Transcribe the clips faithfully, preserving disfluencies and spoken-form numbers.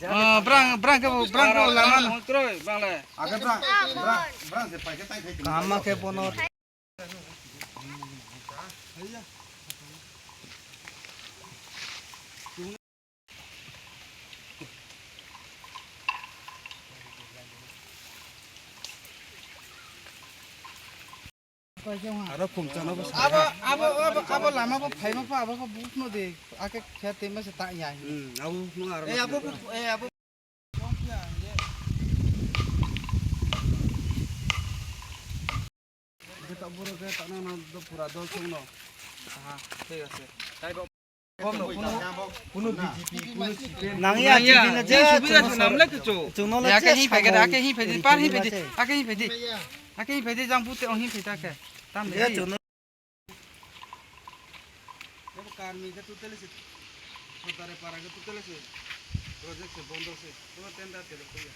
Ah, brang, brang ke bo, brang ke bo lama no. Kroi, bang le. Age brang, brang, brang se paike tai khai. Kama ke bono. Aro khumchano bo abo, abo, abo, abo lama bo phaima pha abo bo buk no de. Ake khe tema se ta ya. Hmm, abo no aro. Eh, abo bo, eh, abo. Beta boro ke ta na na do pura dol song no. Aha, thik ase. Tai bo. Nangya, nangya, chini na je, je subida chwngno se namle kichu. Chwngno le ake je hi phai, samo ake hi phai, par hi phai, ake hi phai, ake hi phai, jang bute ong hi phai ta ke. Tam de. Karmi ke tutele se, Sotare para ke tutele se, project se bondo se, kono tender tele koya.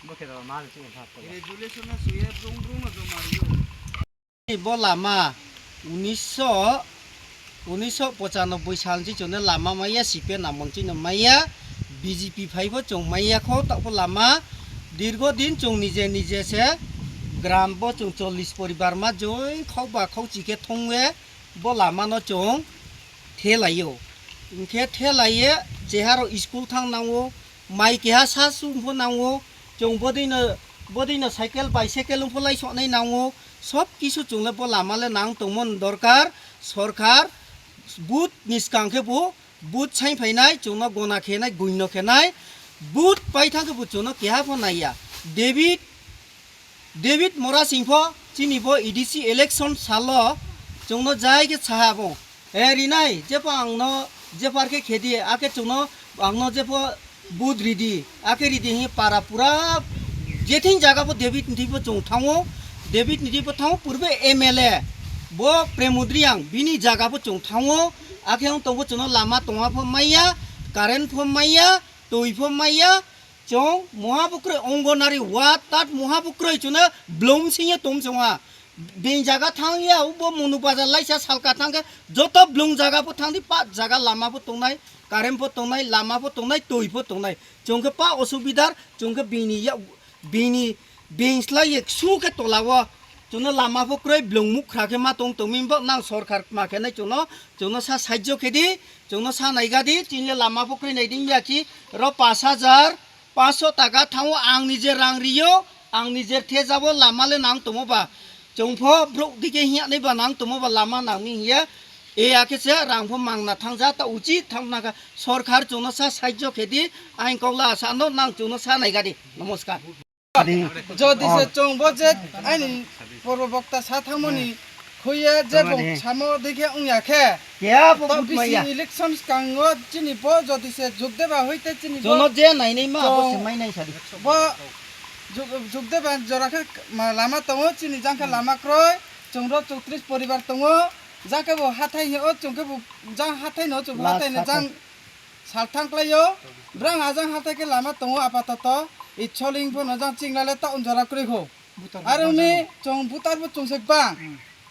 Bo khe da mal chini thap ko. Regulation na suye brung brung no joma yo. Bo lama unisho, unisho pochanoboi sal ni chwngno lama maya, C P M namung chino maya, B J P phai bo chwng maya kho, ta bo lama dirgo din chwng nije nije se gram bo chwng chollish poribar ma joi khok ba khok chi khe thongwe bo lama no chwng thelaio. Hinkhe thelaye cheharo school thang nango, mai keha sa sung pho nango, chwng bodino, bodino cycle, bicycle wng pho lai sonai nango, sob kisu chwng le bo lama le nang tongmon dorkar, sorkar, but ni swkang khe bo, but sai phainai, chwngno gona khenai, guino khenai, but pai thang khe bo chwngno keha pho naiya. David, David Mora Singh pho chini bo A D C election salo chwngno jai khe saha bo. Eh, rinai, jepho angno, jepho arkhe khedi, akhe chwngno angno jepho but ridi, akhe ridi hi para pura jething jaga pho David ni thwi pho chwng thango, David ni thwi pho thango, purbe M L A bo Premodriang bini jaga pho chwng thango, akhe ang tongbo chwngno lama tongma pho maiya, current pho maiya, twi pho maiya, chwng moha bukroi ongonari wa tat moha bukroi chwngno blom singye tom chwngha. Bini jaga thang ya, ubo Monu Bazar laisa salka thang khe joto blung jaga pho thang di, pat jaga lama pho tongnai, current pho tongnai, lama pho tongnai, twi pho tongnai. Chwng khe pa osubidar, chwng khe bini ya, bini, bini slai ye su khe tola o. Chwngno lama pho kwrwi blung mukha khe ma tong tongmi bo nang sorkar ma khe nai chwngno, chwngno sa sahajyo khe di, chwngno sa naiga di, chini lama pho kwrwi nai ding ya ki ro pas hajar, Panch sho taka thango, ang nije rang rio, ang nije thejabo lama le nang tomo ba. Chwng pho brouh dike hiya nai ba nang tomo ba lama nang ni hiya. E akhe se rang pho mangna thangja ta uchit thang naka sorkar chwngno sa sahajyo khe di, aing kok la sa no nang chwngno sa nai ga di. Namaskar. Jodi se chwng bo je ani Purbo bokta sa thangmani khuye je bo samo dekhe wngya khe. Keha bo but maya. Election skango chini bo jodi se Jugdeba hoite chini bo. Jono je nainai ma abo se mai nai sadi. Bo Jug-, Jugdeba jora khe ma-, lama tongo chini jang khe lama kroi. Chwng ro chowtris poribar tongo. Jang khe bo hathai he o chwng khe bo jang hathai no chwng hathai no jang. Salthang klaio, brang ajang hathai khe lama tongo apatoto, i choling phono jang chingla le ta unjora kwrwi kho. Aro ni chwng butar bo chwng se bang.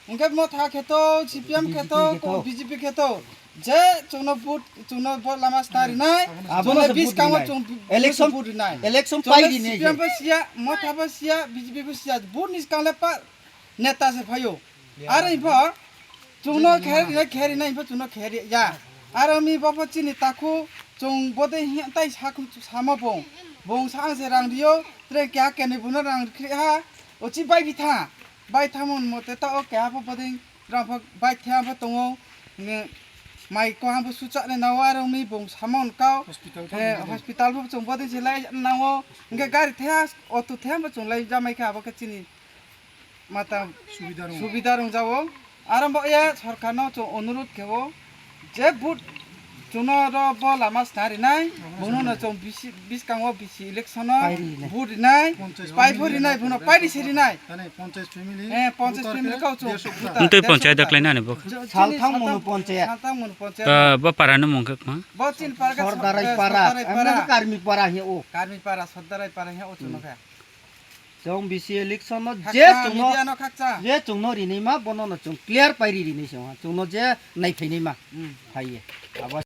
Hwnkhe motha kheto, C P M kheto, B J P kheto. Je chwngno vote, chwngno vote lama sna rinai, chwngno biskango chwng election vote rinai. Election pai rinai. C P M bo siya, motha bo siya, B J P bo siya, vote ni skang le pa neta se phaio. Aro ipho chwngno kheri na kheri na ipho chwngno kheri ya. Aro mi bopho chini takhu chwng bode hi tai sak samo bong. Bong sa ang se rang rio, tre kya kene buno rang khri ha. Ochi bai bitha. Bai thamon mote ta o kya pho boding rang pho bai thya pho tongo. Nge mai ko ham pho sucha ne nawa aro mi bong samon kao. Hospital pho bong. Hospital pho chwng bode se lai nawo. Nge gari thya auto thya pho chwng lai jamai kha abo khe chini mata subida rung jawo. Aro bo ye sorkar no chwng onurut khewo je but chwngno ro bo lama sna rinai, bono no chwng bisi, biskango bisi election no but rinai, pai pho rinai, bono pai ri se rinai. Tani ponchas family. Eh, ponchas family kau chwng. Ntwi ponchayat daklai nani bo. Sal thang mono ponchayat. Sal thang mono ponchayat. Bo para no mungkha ma? Bo chin para ka Sordarai para. Karmi para he o. Karmi para, Sordarai para he o chwngno kha. Chwng bisi election no je chwngno, media no khakcha. Je chwngno rinai ma, bono no chwng clear pai ri rinai se, chwngno je nai phainai ma. Phaiye. Abo